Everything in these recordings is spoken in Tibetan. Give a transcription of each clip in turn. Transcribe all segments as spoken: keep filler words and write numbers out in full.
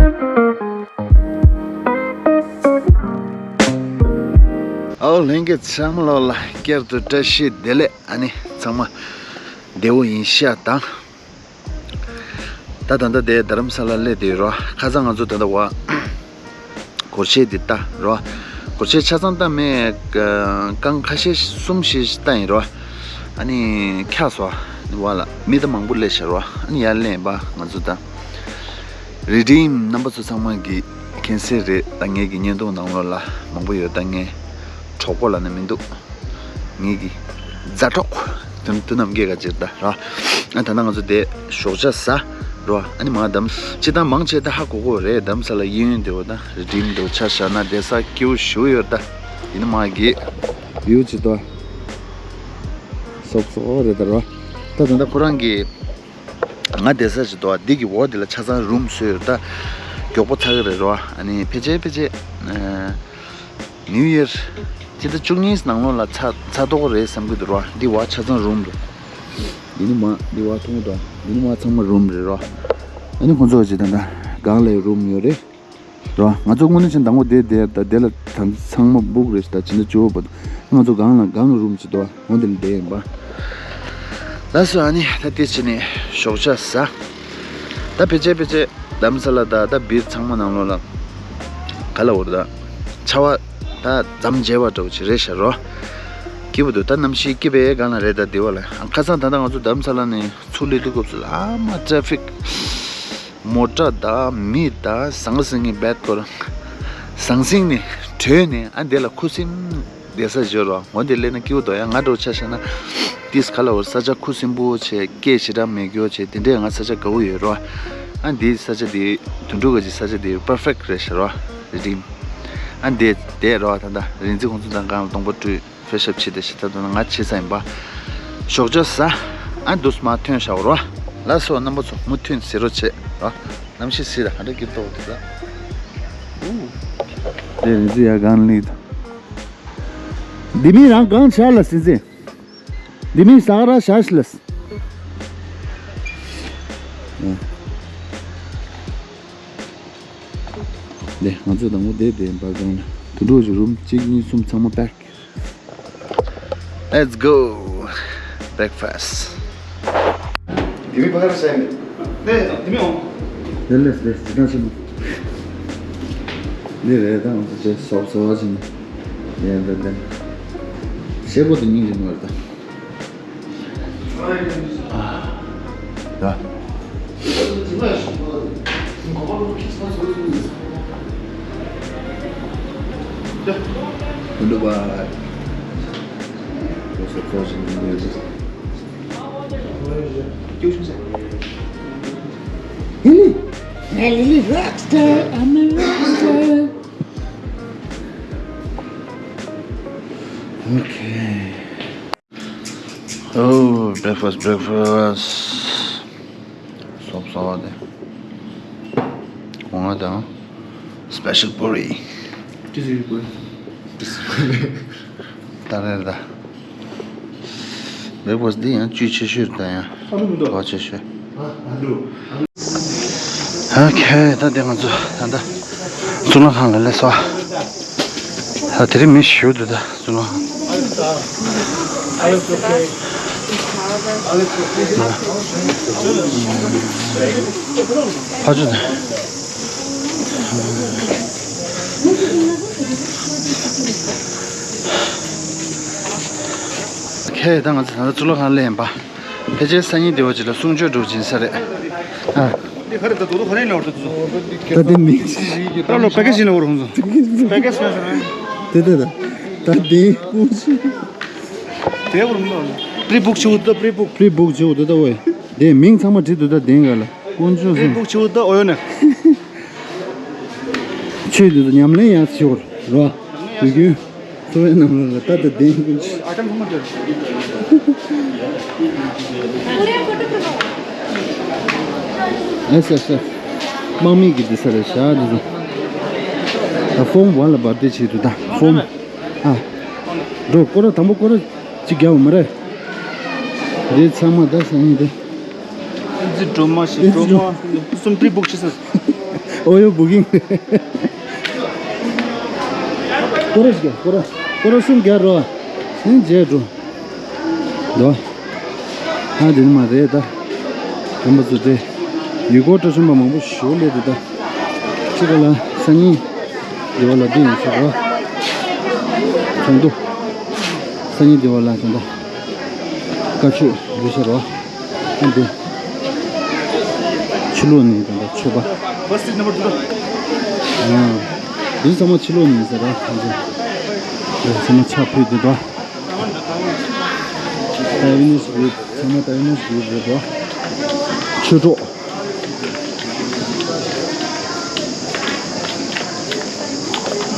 ཨོ་ལྷན་རྒྱས་ཚང་མ་ལོག་ལ་བསྐྱར་དུ་བཀྲ་ཤིས་བདེ་ལེགས། ཨ་ནི་ཚང་མ་བདེ་བོ་ཡིན་ཤག་དང་། ད་ད་ལྟ་དེ་རྡ་རམ་ས་ལ་སླེབས་དེ་རོ། ཁ་སང་ང་ཚོ་ད་ལྟ་བ་སྒོར་གཞས་འདི་ལྟ་རོ། སྒོར་གཞས་ཆ་ཚང་ལྟ་མེད། རྐང་ཁ་ཤས་གསུམ་ཞིག་ལྟ་ཡིན་རོ། ཨ་ནི་འཁྱག་སོ། བ་ལ་མི་ད་མང་པོ་སླེབས་ཤག་རོ། ཨ་ནི་ཡར་སླེབས་པ་ང་ཚོ་ད་རི་ཌིམ་རྣམ་པ་ཚོ་ཚང་མ་གི་མཁྱེན་གསལ་རེད། ད་ངེད་ཀྱི་བརྙན་ཐུང་ནང་ལོགས་ལ་མང་པོ་ཡོད། ད་ངའི་གྲོགས་པོ་ལབ་ན་མི་འདུག་ངེད་ཀྱི་མཛའ་གྲོགས་དོན་དོན་རྣམ་རྒྱལ་ག་ཅིག་ད་ར། ཨ་ད་ནང་ང་ཚོ་དེ་ཞོགས་ཇ་ཟ་རོ། ཨ་ནི་མ་དམ་ཅི་ད་མང་ཆེ་ད་ཧ་གོ་གོ་རེད། དམ་ས་ལ་གཡས་གཡོན་དེ་བོ་ད་རི་ཌིམ་དེ་བོ་ཆ་བཞག་ན་དེ་ས་སྐྱིད་པོ་ཞུ་ཡོད་ད། ཡིན་ན་མ་གི་བིའུ་ཅི་ད་སོབ་སོབ་རེད་ད་རོ། ད་ད་ད་ཁོ་རང་གི་ང་བསྡད་ས་ཞིག་འདུག་འདི་གི་འོག་འདི་ལ་ཆ་ཚང་རུམ་བཟོས་ཡོད། ད་མགྱོགས་པོ་ཚར་གི་རེད་རོ། ཨ་ནི་ཕལ་ཆེར་ཕལ་ཆེར་ནིའུ་ཡར་སྤྱི་ཟླ་བཅུ་གཉིས་ནང་ལོགས་ལ་ཚར་ཚར་དོགས་རེད་བསམ་གི་འདུག་རོ། འདི་འོག་ཆ་ཚང་རུམ་རེད། འདི་ནི་མ་འདི་འོག་མཐོང་དང་འདི་ནི་མ་ཚང་མ་རུམ་རེད་རོ། ཨ་ནི་ཁོང་ཚོ་ཅི་ད་ད་སྒང་ལ་རུམ་ཡོད་རེད། རོ། ང་ཚོ་དངོས་གནས་ཅན་དང་པོ་དེ་དེ་ད་དེ་ལ་ད་ཚང་མ་སྦུག་རེད་ད་ཕྱི་ཟླ་བཅུ་པ། ང་ཚོ་སྒང་ལ་སྒང་རུམ་ཅིག་འདུག་འོ་དེ་ལ་བསྡད་ཡིན་པ། ལགས་སོ། ཨ་ནི་ད་དེ་ཕྱི་ནས་ཞོགས་ཇ་ཟ། ད་ཕལ་ཆེར་ཕལ་ཆེར་དམ་ས་ལ་ད་ད་བིར་ཚང་མ་ནང་ལོགས་ལ་ག་ལ་འོར་ད་ཆར་པ་ད་འཇམ་འཇལ་བ་འདྲ་བོ་ཅིག་རེད་ཤག་རོ། སྐྱིད་པོ་འདུག་ད་གནམ་གཤིས་སྐྱིད་པའི་སྒང་ལ་རེད། ད་དེ་བ་ལ་ཁ་སང་ད་ད་ང་ཚོ་དམ་ས་ལ་ནས་ཚུར་སླེབས་དུས་སྐབས་སུ་ལ་ཨ་མ་ཊེ་ཕིག་མོ་ཊ་དང་མི་དང་ཟང་ཟིང་གི་བེད་སྐོར། ཟང་ཟིང་ནས་བྲོས་ནས་ཨ་འདི་ལ་ཁུ་སིམ་བསྡད་ས་ཞོར་རོ། འོ་འདི་སླེབས་ན་སྐྱིད་པོ་འདུག་ཡ། ང་འདྲ་བོ་ཆ་བཞག་ན་ཏིས་ག་ལ་བོར་ས་ཆ་ཁུ་སིམ་པོ་བྱས། སྐད་ཞེ་དྲག་མེད་རྒྱུ་བྱས། དེ་འདྲས་ང་ས་ཆ་དགའ་བོ་ཡོད་རོ། ཨ་འདི་ས་ཆ་འདི་དུད་འགྲོ་ག་ཅིག་ས་ཆ་འདི་པར་ཕེག་རེད་ཤག་རོ། རི་ཌིམ། ཨ་འདི་བསྡད་རོ། ད་ད་རིན་འཛིན་ཁོང་ཚོ་དང་སྒང་ལ་སྟོང་པ་སྤྲུལ། ཕེ་ཤབ་བྱེད་དེ་ཤི་ཐབས་དང་ང་བྱེད་ས་ཡིན་པ། ཞོགས་ཇ་ཟ། ཨ་འདུག་མ་ཐོན་ཤག་རོ། ལགས་སོ། རྣམ་པ་ཚོ་མུ་མཐུད་ཟེར་རོ་བྱེད་རོ། གནམ་གཤིས་ཟེར་ཧ་འདྲ་སྐྱིད་ཏོག་འདུག་ད། ཨུ། དེ་རིན་ཟི་ཡ་གང་ལི་ད། འདི་མི་རང་གང་ཆགས་ལ་སྲིད་འཛིན། འདི་མི་ས་ག་ར་ཤ་ཤི་ལ་སི། ལེ་ང་ཚོ་དང་པོ་བསྡད་བསྡད་པར་སྒང་ལ་དུད་འགྲོ་ཞིག་རུམ་གཅིག་གཉིས་གསུམ་ཚང་མ་པེག Let's go breakfast. དེ་མི་ཕ་གར་ས་ཡིན། ནས་དེ་མི་འོང་། ལེ་ལེ་ལེ་ཇི་ལྟར་ཆེན་པོ། འདི་རེད། ད་ང་ཚོ་ཅེས་སོབ་སོབ་བ་ཅིན་ཡན་ཏན་ཏན་ཤེ་པོ་དེ་སྙིང་རྗེ་མོ་རེད་ད། ད། འདུག་བ། Lily, Lily, rockstar, I'm a rockstar. Okay. Oh, breakfast, breakfast. སོབ་སོབ་དེ། གོང་ང་དང་། Special པོ་རི། ཅི་ཟིག་པོ་རི། ད་རེད་ད། breakfast འདི་ཡང་བཅུད་ཆེ་ཤོས་ད་ཡང་། ཨ་ལུ་མི་འདུག་གོ་ཆེ་ཤོས། ཨ་ལུ། Okay ད་དེ་ང་ཚོ་ད་ལྟ་གཙུག་ལག་ཁང་ལ་སླེབས་སོང་། ད་དེ་རིང་མི་ཞེ་པོ་འདུག་ད་གཙུག་ལག་ཁང་། ཕ་ཆུ་དང་། Okay ད་ང་ཚོ་ད་ལྟ་གཙུག་ལག་ཁང་སླེབས་ཡིན་པ། ཕལ་ཆེར་སང་ཉིན་དེ་བ་ཅིག་ལ་གསུང་ཆོས་འགྲོ་བྱིན་ས་རེད། ཨ། དེ་ག་རེ་ད་དོ་དོ་ག་རེ་ལ་བར་དུ་དུ། ད་དེ་མིང་ད་ལོ་པེ་ཀེ་ཇི་ལ་བར་ཧོང་སོང་། པེ་ཀེ་ཇི་ལ་བར། དེ་དེ་ད་ད་དེ་ཀུང་ཅི། དེ་བར་མི་ལ་པྲི་བུག་ཆུ་ད་པྲི་བུག་པྲི་བུག་ཆུ་ད་ད་ཝེ། དེ་མིང་ཚང་མ་བྲིས་འདུག་ད་དེ་ག་ལ་ཀུང་ཅི་པྲི་སོང་། བུག་ཆུ་ད་ཨོ་ཡོ་ནེ། ཆོས་འདི་ཚོ་ཉམས་ལེན་ཡང་ཞོར་རོ། དུས་རྒྱུན་འཚོ་བའི་ནང་ལ་ལྟ་དང་ལྡན་དགོས། ཨེ་ས་ས། དམག་མི་གི་འདི་ས་རེད་ཤག་འདི་ཚོ། ད་ཕོམ་བ་ལ་འབར་དེ་བྱེད་དུ་ད་ཕོམ། ཨ། འགྲོ་སྐོར་ར་དང་པོ་སྐོར་ར་གཅིག་རྒྱག་མ་རེད། འདི་ཚང་མ་ད་ས་ཡིན་ཏེ། ཨིན་ཇི་སྒྲོལ་མ་ཞིག་སྒྲོལ་མ་གསུམ་པྲི་བུག་ཆེ་ས། ཨོ་ཡོ་བུ་ཀིང་། སྐོར་ར་ཞིག་སྐོར་ར་སྐོར་ར་གསུམ་བརྒྱབ་རོགས། ཨིན་རྗེས་འགྲོ། འདུག་ཨ་དེ་ནི་མ་རེད་ད། རྣམ་པ་ཚོ་དེ། ཡུལ་སྐོར་སྤྲོ་འཆམ་པ་མང་པོ་ཞིག་སླེབས་འདུག་ད། གཅིག་པ་ལ་སང་ཉིན། དེ་བ་ལ་འདི་ཡིན་ཟེར་རོ། ཚོགས་འདུ། སང་ཉིན་དེ་བ་ལ་ད་ད། བཀའ་ཆོས་འདི་ཟེར་རོ། ཨ་འདི། ཕྱི་ལོགས་ནས་ད་ད་ཆོས་པ། First seat number two. ཨ། འདི་ཚང་མ་ཕྱི་ལོགས་ནས་ཟེར་རོ། ཨ་འདི། འདི་ཚང་མ་ཕྱག་ཕུལ་འདི་དོ། ད་ཡིན་ནས་ཞིག་ཡོད། ཚང་མ་ད་ཡིན་ནས་ཞིག་ཡོད་རེད་དོ། ཆོས་གྲོགས།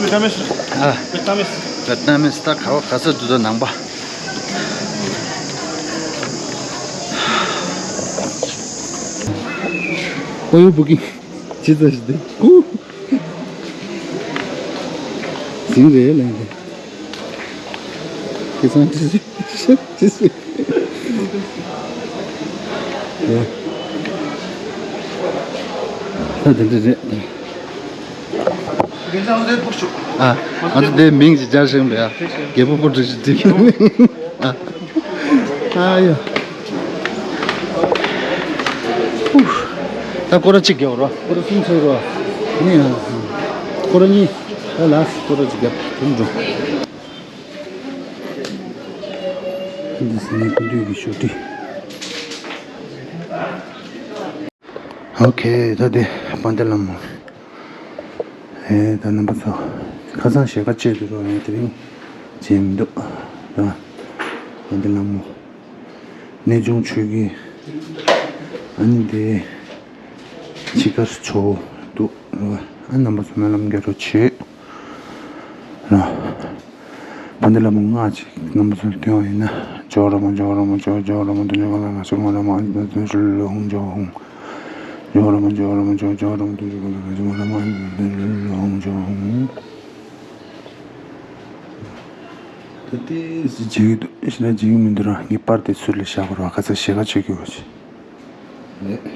Vietnamese. ཨ། Vietnamese. Vietnamese ད་ག་བ་ག་ས་འདུག་ད་ནང་པ། ཨོ་ཡོ་བུ་ཀིང་། ཅི་ཙམ་ཞིག་འདི། ཧུ། ཟིང་རེད་ལན་འདི། ཁེ་སང་ཅི་ཟིག་ཅི་ཟིག་ཡ། ད་དེ་འདྲ་རེད། ཨ། ང་ཚོ་དེ་མིང་ཅིག་སྦྱར་བཞིན་པ་ཡ། རྒད་པོ་པོ་འདྲ་ཞིག་འགྲིག་ཨ། ཨ་ཡ། ད་སྐོར་ར་གཅིག་རྒྱག་རོགས། སྐོར་ར་གསུམ་ཚར་རོགས། ནི་ཡ། སྐོར་ར་གཉིས། ད་ལ་སྐོར་ར་གཅིག་རྒྱབ་དེ་འགྲོ། འདི་ཟིན་ནས་སྐུ་མདུན་གྱི་ཞོགས་ཀྲི། ཨོ་ཁེ། ད་དེ་དཔལ་ལྡན་ལྷ་མོ། ཨེ་ད་རྣམ་པ་ཚོ། ཁ་སང་ཞལ་ཁ་བཅད་འདུག་རོགས་ཡིན་དེ་རིང་བྱས་མི་འདུག་ད་དཔལ་ལྡན་ལྷ་མོ། གནས་ཆུང་ཆོས་དགེ། ཨ་ནི་དེ། འཆི་ཁར་ཇོ་བོ་འདུག་རོགས། ཨ་རྣམ་པ་ཚོ་སྨོན་ལམ་རྒྱག་རོགས་བྱེད། རོགས། དཔལ་ལྡན་ལྷ་མོ་སྔགས་ཅིག་རྣམ་པ་ཚོར་སྟོན་པ་ཡིན་ན། ཇོ་བོ་ར་མོ་ཇོ་བོ་ར་མོ་ཇོ་བོ་ཇོ་བོ་ར་མོ་དུང་ཆོས་གོ་ལ་ལ་ཤོ་མོ་ར་མོ་ཨ་ནི་དུང་ཆོས་ལོ་ཧོང་ཇོ་ཧོང་། ཇོ་བོ་ར་མོ་ཇོ་བོ་ར་མོ་ཇོ་བོ་ཇོ་བོ་ར་མོ་དུང་ཆོས་གོ་ལ་ལ་ཤོ་མོ་ར་མོ་ཨ་ནི་དུང་ཆོས་ལོ་ཧོང་ཇོ་ཧོང་། ད་ལྟའི་ཟི་བྱེད་ཀྱི་འདུག་ཤི་ན་བྱེད་ཀྱི་མི་འདུག་ར་ངས་པར་དེ་ཚུར་ལ་བཞག་པ་ར་ཁ་ཚ་ཞེ་ག་བྱེད་དགོས་པ་ཞིག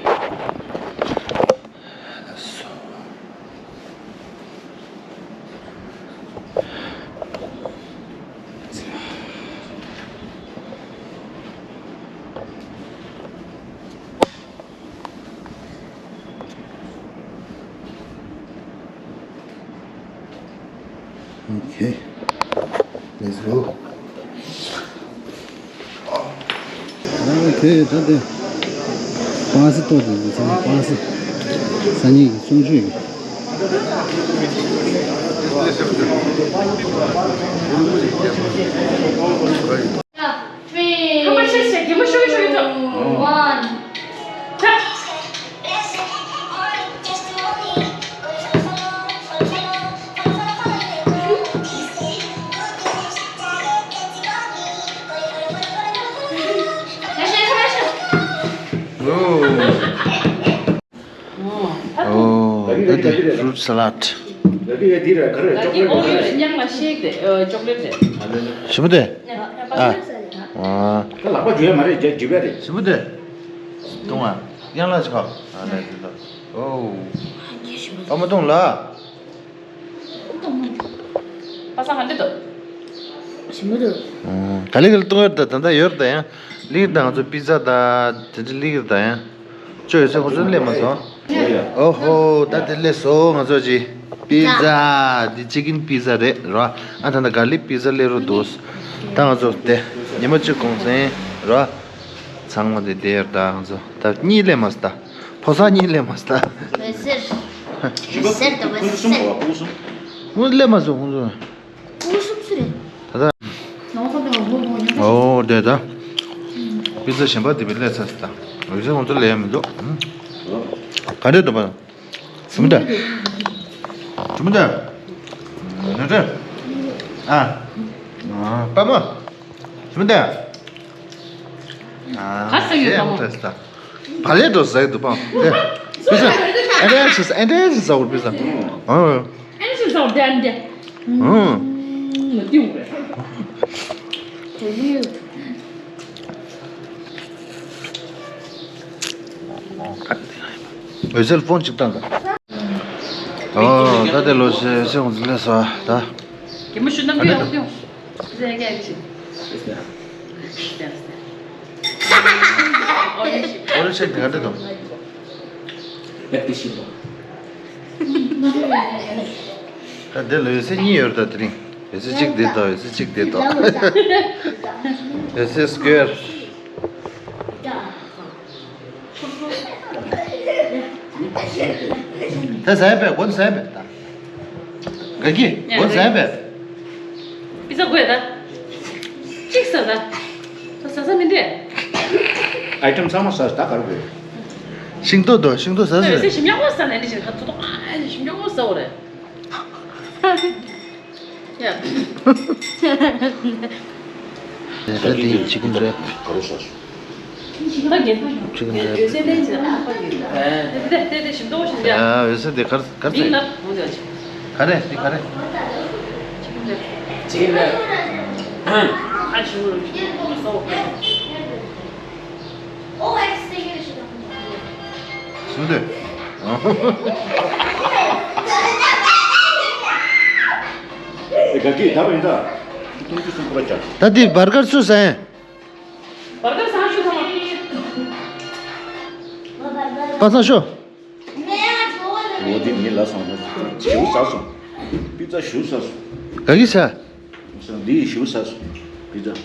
Okay. Let's go. Okay, ད་དེ། པང་སི་ཏོག་ཙམ་ཚང་མ་པང་སི། སང་ཉིན་གྱི་གསུང་ཆོས་ཀྱི། Three, two, one. ཨོ། ད་དེ་fruit salad། ཞིམ་པོ་དེ། ཨ། ཨ། ད་ལག་པ་འཇུ་ཡ་མ་རེད། འཇུ་འཇུ་ཡ་རེད། ཞིམ་པོ་དེ། བཏུང་བ། ཡང་ལ་ཅིག་ཁ། ཨ་ལས་དེ་ད། ཨོ། ཨ་མ་བཏུང་ལ། པ་སངས་ག་འདྲ་འདུག་ཞིམ་པོ་འདུག་ཨོ། ག་ལེ་ག་ལེ་བཏུང་ཡོད་ད། ད་ད་ཡོད་ད་ཡང་། ལིག་ད་ང་ཚོ་པི་ཛ་ད་དེ་འདྲ་ལིག་ད་ཡང་། ཅོ་ཡོད་ཚད་ཁོ་ཚོ་སླེབས་མ་སོང་། ཨོ་ཧོ། ད་དེ་སླེབས་སོང་ང་ཚོ་ཅི། པི་ཛ། འདི་ཅི་ཀིན་པི་ཛ་རེད་རོ། ཨ་ད་ད་ག་ལི་པི་ཛ་སླེབས་རོ་འདུག་ད་ང་ཚོ་དེ་ཉི་མ་གཅིག་གོང་ཟིན་རོ། ཚང་མ་དེ་དེར་ད་ང་ཚོ་ད་གཉིད་སླེབས་མ་སོང་ད། ཕོ་གསར་གཉིད་སླེབས་མ་སོང་ད། ཟེར། ཟེར་ད་བ་ཟེར། ཁོང་སླེབས་མ་སོང་ཁོང་ཚོ། ཨུ་སུབ་སུ་རེད། ད་ལྟ། ནང་ཁོ་དང་ངོ་མོ་ཉོ། ཨོ་དེ་ད། པི་ཙ་གཞན་པ་དེ་བས་ལས་ཚར་སི་ད། འོད་ཟེར་ཁོང་ཚོ་ལས་མི་འདུག་ག་འདྲས་འདུག་པ། སིམ་ད། སིམ་ད། ནུ་ཏྲ། ཨ། པ་མ། སིམ་ད། ཨ། ག་ཟེར་ཡོད་པ་མ། བ་ལས་འགྲོ་ཟ་གི་འདུག་པ། པི་ཙ། ཨེ་འདྲས་ཨེ་འདྲས་ཟ་བར་པི་ཙ། ཨ། And she's out there, and there. ང་ཏིའུ་རེད། འོད་ཟེར་ཕོན་གཅིག་བཏང་དང་། ཨོ་ད་དེ་ལོ་ཤེས་ཤེས་འོང་ལས་སོ་ད། གད་མོ་ཤུ་ནམ་རྒྱུན་ཡག་པོ་ཡོང་། ཟེར་གྱི་ཡག་གི་ཞིག་ཨོ་རེ་ཤེག་དེ་ག་འདྲ་འདུག་ད་དེ་ལོ་ཡོད་ཚད་གཉིས་ཡོད་རེད་ད་དེ་རིང་། ཡོད་ཚད་གཅིག་དེ་དང་ཡོད་ཚད་གཅིག་དེ་དང་། ཡོད་ཚད་སྐོར། ད་ཟ་ཡ་པས་གོ་ཟ་ཡ་པས་ད། ག་གི་གོ་ཟ་ཡ་པས། པི་ཙ་དགོས་ད། གཅིག་ཟ་ད། ད་ཟ་ཟ་མི་འདྲ། ཨའི་ཊེམ་ཚང་མ་ཟ་ད་ག་རེ་དགོས། ཤིང་ཏོག་དང་ཤིང་ཏོག་ཟ་ཟ། ཟ་ཞིམ་ཉག་པོ་ཟ་ནས་འདི་བཞིན་ཁ་ཐུག་ཐུག་ཨ་ཞིམ་ཉག་པོ་ཟ་འོ་རེད། ཡ། ད་དེ་ཡིན་ཅི་གིན་རེད། ག་རེ་ཟ་སོང་། ད་རྒྱལ་པོ་ཡོང་། ཅི་གིན་རེད། ཡོད་ཚད་ལྡན་ཟེར་ཨ་ཕ་ཡོད། ཨེ། དེ་དེ་དེ་ཞིམ་ཏོག་ཞིམ་ཡ། ཡ་ཡོད་ཚད་དེ་གར་གར་མིང་ཚད། ལབ་འོང་ཟེར་ཅི། ག་རེ་དེ་ག་རེ། ཅི་གིན་རེད། ཅི་གིན་རེད། ཨ་ཞིམ་རུ་ཞིམ་སོ། ཞུ་འདོད། ཨེ་ག་གི་ད་བ་ཡིན་ད། ཏུང་ཏུ་སུ་པ་ཅག་ད་འདི་བར་གར་སུ་ཟ་ཡིན། བར་གར་ཟ་ཤོ་ཐ་མ། པ་ས་ཤོ། འོ་འདི་མི་ལ་སོང་ན་ཞུ་ཟ་སོང་། པི་ཙ་ཞུ་ཟ་སོང་། ག་གི་ཟ། འདི་ཞུ་ཟ་སོང་། པི་ཙ།